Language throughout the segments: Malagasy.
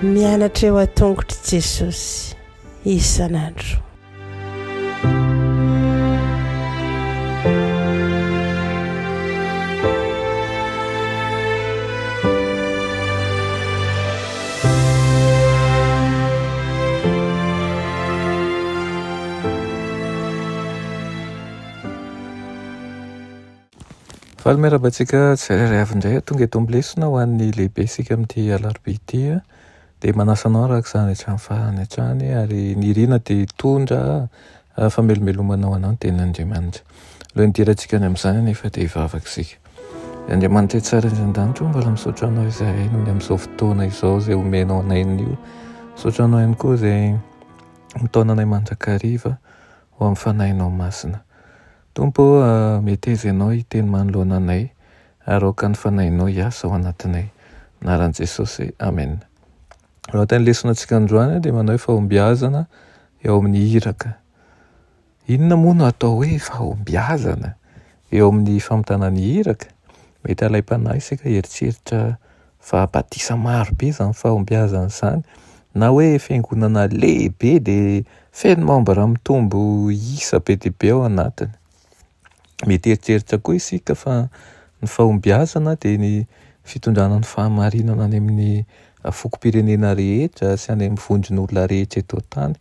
Mianatra eo an-tongotr'i Jesosy isan'andro. Faly miarahaba antsika tsirairay avy indray tonga eto amin'ny lesona ho an'ny lehibe isika amin'ity alarobia ity. Dia manasa anao araka izany hatramin'ny farany hatrany ary ny irina dia hitondra famelombelomana ho anao ny tenin'Andriamanitra. Alohan'ny hidirantsika any amin'izany anefa dia hivavaka isika. Andriamanitra tsara any an-danitra, mbola misaotra anao izahay noho ny amin'izao fotoana izao izay omenao anay anio. Misaotra anao ihany koa izay mitaona anay mandrakariva ho amin'ny fanahinao masina. Tompo ô, meteza Ianao hiteny manoloana anay ary aoka ny Fanahinao hiasa ao anatinay. Amin'ny anaran'i Jesosy, Amena. Ao anatin'ny lesona antsika androany dia manao hoe fahombiazana eo amin'ny iraka. Inona moa no atao hoe fahombiazana eo amin'ny famitana ny iraka? Mety halaim-panahy isika hieritreritra fa batisa maro be izany fahombiazana izany, na hoe fiangonana lehibe dia feno membre mitombo isa be dia be ao anatiny. Mety hieritreritra koa isika fa ny fahombiazana dia ny fitondrana ny fahamarinana any amin'ny fokom-pirenena rehetra sy any amin'ny vondron'olona rehetra eto an-tany.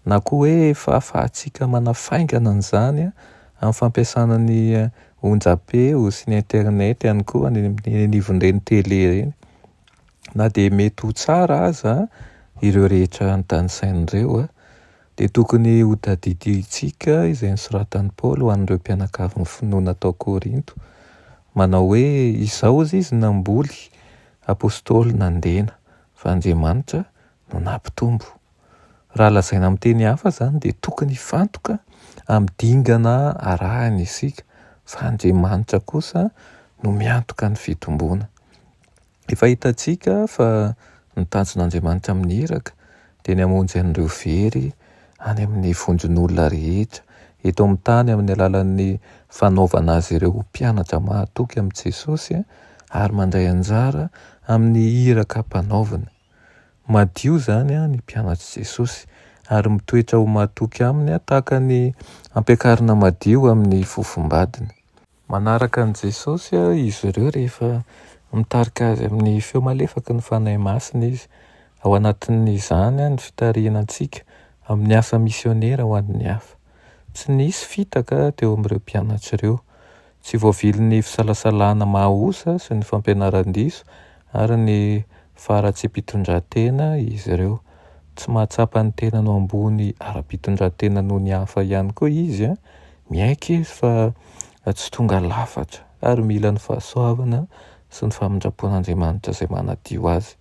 Na koa hoe fahafahantsika manafaingana an'izany amin'ny fampiasana ny onjam-peo sy ny internet ihany koa any amin'ny anivon'ireny tele ireny. Na dia mety ho tsara aza ireo rehetra notanisaina ireo dia tokony hotadidintsika izay nosoratan'i Paoly ho an'ireo mpianakavin'ny finoana tao Korinto, manao hoe, Izao hozy izy namboly, apostoly nandena, fa Andriamanitra no nampitombo. Raha lazaina amin'ny teny hafa izany dia tokony hifantoka amin'ny dingana arahina isika fa Andriamanitra kosa no miantoka ny fitomboana. Efa hitantsika fa ny tanjon'Andriamanitra amin'ny iraka dia ny hamonjy an'ireo very any amin'ny vondron'olona rehetra eto amin'ny tany amin'ny alalan'ny fanaovana azy ireo ho mpianatra mahatoky amin'i Jesosy ary mandray anjara amin'ny iraka ampanaoviny. Madio izany ny mpianatr'i Jesosy, ary mitoetra ho mahatoky aminy tahaka ny ampiakarina madio amin'ny fofombadiny. Manaraka an'i Jesosy izy ireo rehefa mitarika azy amin'ny feo malefaky ny Fanahy Masina izy. Ao anatin'izany ny fitarihana antsika amin'ny asa misionera ho an'ny hafa. Tsy nisy fitaka teo amin'ireo mpianatra ireo. Tsy voavilin'ny fisalasalana maha-osa sy ny fampianaran-diso ary ny faharatsiam-pitondran-tena izy ireo. Tsy mahatsapa ny tenany ho ambony ara-pitondran-tena noho ny hafa ihany koa izy. Miaiky izy fa tsy tonga lafatra ary mila ny fahasoavana sy ny famindram-pon'Andriamanitra izay manadio azy.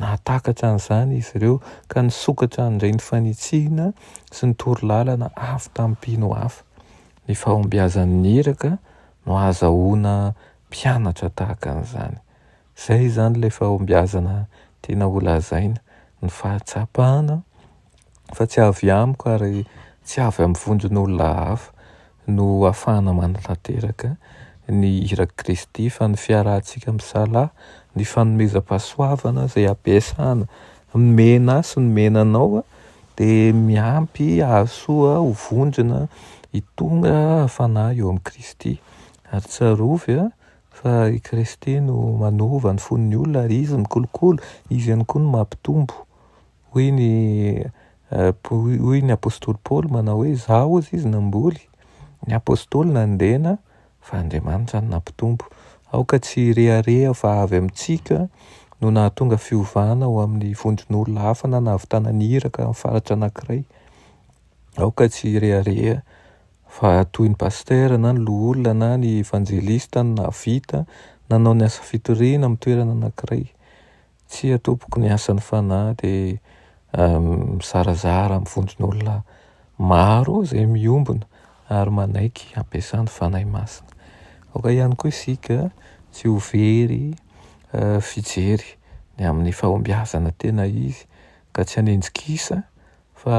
Nahatakatra an'izany izy ireo ka nisokatra handray ny fanitsiana sy ny torolalana avy tamin'ny mpino hafa. Ny fahombiazan'ny iraka no ahazahoana mpianatra tahaka an'izany. Izay izany ilay fahombiazana tiana ho lazaina, ny fahatsapana fa tsy avy amiko ary tsy avy amin'ny vondron'olona hafa no ahafahana manatanteraka ny irak'i Kristy fa ny fiarahantsika misalahy, ny fanomezam-pahasoavana izay ampiasana, nomena ahy sy nomena anao dia miampy hahasoa ho vondrona hitondra fanahy eo amin'i Kristy. Ary tsarovy fa i Kristy no manova ny fon'ny olona ary Izy mikolokolo, Izy ihany koa no mampitombo. Hoy ny hoy ny apostoly Paoly manao hoe izaho hozy izy namboly, ny apostoly nandena fa Andriamanitra no nampitombo. Aoka tsy hirehareha fa avy amintsika no nahatonga fiovana ho amin'ny vondron'olona hafa na nahavitana ny iraka amin'ny faritra anankiray. Aoka tsy hirehareha fa toy ny pasitera na ny loholona na ny evanjelista no nahavita nanao ny asa fitoriana amin'ny toerana anankiray. Tsia tompoko, ny asan'ny fanahy dia mizarazara amin'ny vondron'olona maro izay miombona ary manaiky hampiasa ny Fanahy Masina. Aoka ihany koa isika tsy ho very fijery ny amin'ny fahombiazana tena izy ka tsy hanenjika isa fa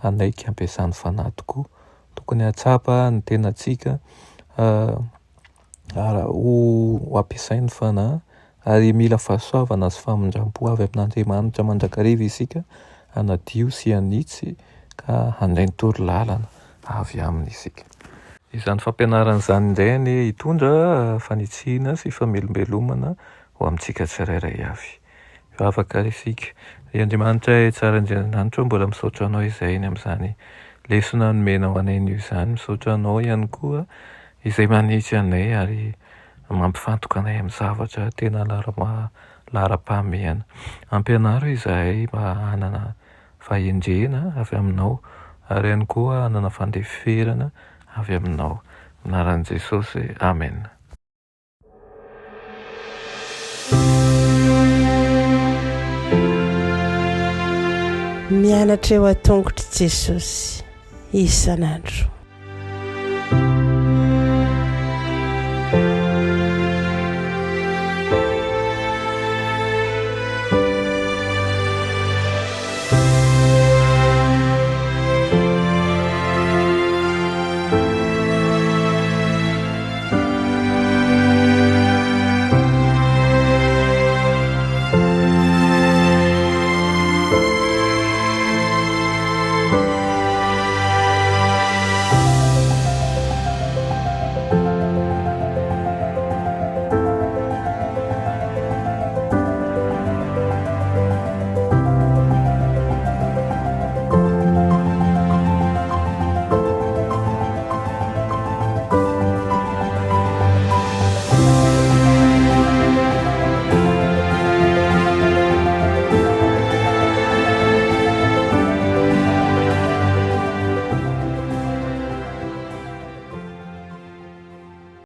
hanaiky hampiasa ny Fanahy tokoa. Tokony hahatsapa ny tenantsika ho ampiasain'ny Fanahy ary mila fahasoavana sy famindram-po avy amin'Andriamanitra mandrakariva isika hanadio sy hanitsy ka handray ny torolalana avy aminy isika. Izany fampianarana izany indray anie hitondra fanitsiana sy famelombelomana ho amintsika tsirairay avy. Hivavaka ary isika. Ry Andriamanitra tsara indrindra any an-danitra ô, mbola misaotra Anao izahay ny amin'izany lesona nomenao anay anio izany. Misaotra Anao ihany koa izay manitsy anay ary mampifantoka anay amin'ny zavatra tena laharam-pahamehana. Ampianaro izahay mba hanana fahendrena avy aminao ary ihany koa hanana fandeferana avy aminao. Amin'ny anaran'i Jesosy, Amena. Mianatra eo an-tongotr'i Jesosy isan'andro.